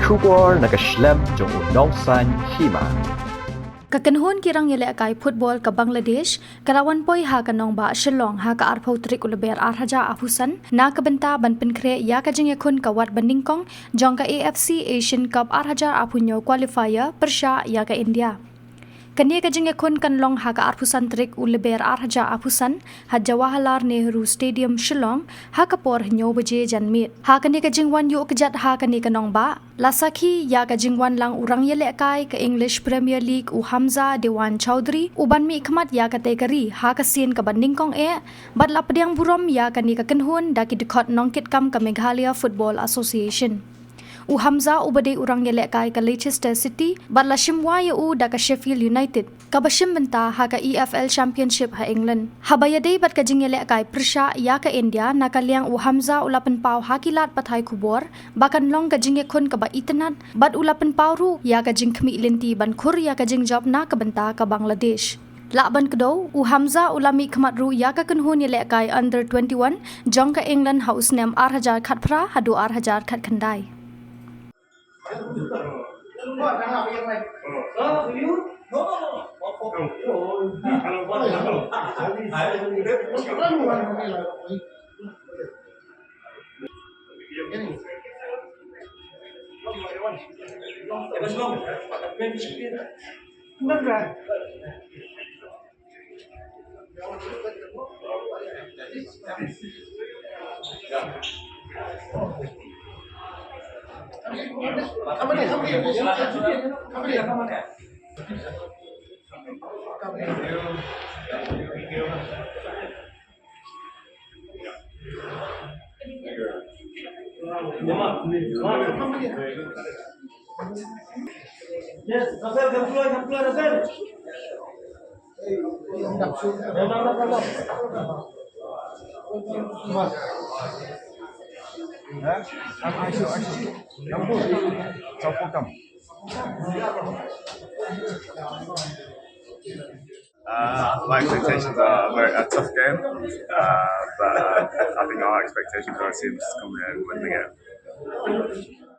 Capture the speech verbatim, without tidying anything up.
Khubor na ka shlem jong u nongsan hima. Ka kynhun ki rang ïalehkai football ka Bangladesh ka la wan poi ha ka nongbah Shillong ha ka arphew tarik u Lber ar hajar arphew san na ka bynta ban pynkhreh ïa ka jingïakhun ka wat banyngkong jong ka A F C Asian Cup ar hajar arphew hynñiew qualifier pyrshah ïa ka India. Kane ka jingïakhun kan long ha ka arphew san tarik u Lber ar hajar arphew san ha Jawaharlal Nehru Stadium Shillong ha ka por hynñiew baje janmiet. Ha kane ka jingwan ïuh kjat ha kane ka nongbah la sakhi ïa ka jingwan lang u rang ïalehkai ka English Premier League u Hamza Dewan Chowdhury u ban mihkhmat ïa katei ka ri ha ka sien kaba nyngkong eh bad la pdiang burom ïa kane ka kynhun da ki dkhot nongkitkam ka Meghalaya Football Association. U Hamza uba dei u rang ïalehkai ka Leicester City bad la shim wai ïa u da ka Sheffield United kaba shim bynta ha ka E F L Championship ha England. Haba ïadei bad ka jingïalehkai pyrshah ïa ka India na ka liang u Hamza u la pynpaw ha ki lad pathai khubor ba kan long ka jingïakhun kaba itynnad bad u la pynpaw ruh ïa ka jingkhmih lynti ban khur ïa ka jingjop na ka bynta ka Bangladesh. Lah ban kdew u Hamza u la mihkhmat ruh ïa ka kynhun ïalehkai under twenty-one jong ka England ha u snem ar hajar khatphra haduh ar hajar khatkhyndai. Uh, my expectations are very, a tough game, uh, but uh, I think our expectations are our teams to come here and win the game.